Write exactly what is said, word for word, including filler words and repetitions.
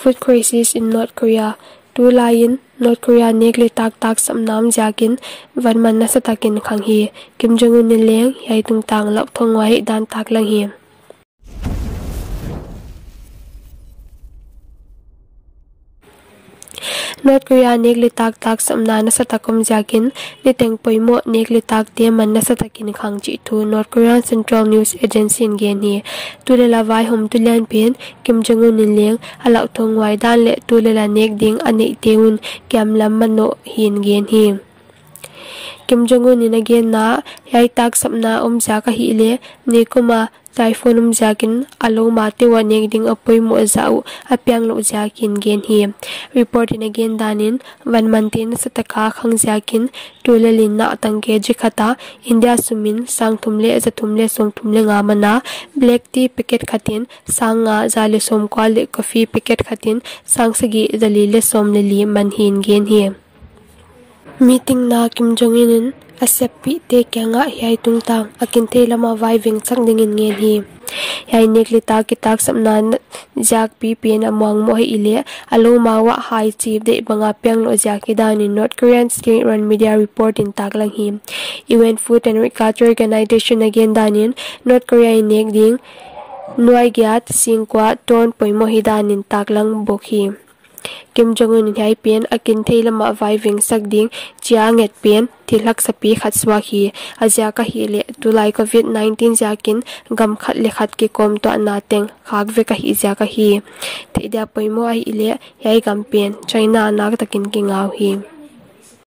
Food crisis in North Korea. Tulai in North Korea nek leh tak taksapna om ziakin vanman nasatakin khang hi. Kim Jong Un in leng hiai tungtang lauthonhuai dan taklang hi. North Korea nek leh tak taksapna nasatak om ziakin niteng poimoh nek leh takte man nasatakin khang chih thu North Korean Central News Agency in gen hi. Tulel a vaihawmtu lianpen Kim Jong Un in leng a lauthonhuai dan leh tulel a nek ding a neihte un kiamlam manoh hi'n gen hi. Kim Jong Un in a genna, hiai taksapna om ziak ahihleh nikum a typhoon om ziakin a lou mate uah nek ding a poimoh zah uh a pianglouh ziak hi'n gen hi. Report in a gen danin, vanmante nasataka khang ziakin tulel in nahtang kg khat a India sumin sang thum leh za thum leh sawmthum leh nga man a, black tea packet khat in sang nga za leh sawmkua leh coffee packet khat in sang sagih za li leh sawm leh li man hi'n gen hi. Meeting na Kim Jong Un in a seppihte kiangah hiai tungtang a kinthei lam a vaivengsak dingin ngen hi. Hiai nek leh tak kitaksapna ziak pipen a muangmoh ahihleh a lou ma uah hai chip deih banga pianglouh ziak hi danin North Korean state-run media report in taklang hi. U N Food and Agriculture Organization a gen danin North Korea in nek ding nuai giat singkua ton poimoh hi danin taklang bawk hi. Kim Jong Un in hiai pen a kinthei lam a vaivengsak ding chia nget pen thil haksa pi khat suak hi. A ziak ahihleh tulai covid nineteen ziakin gam khat leh khat kikawmtuahna teng khak vek ahih ziak ahi. Theih dia poimoh ahihleh hiai gam pen China a naktakin kingau hi.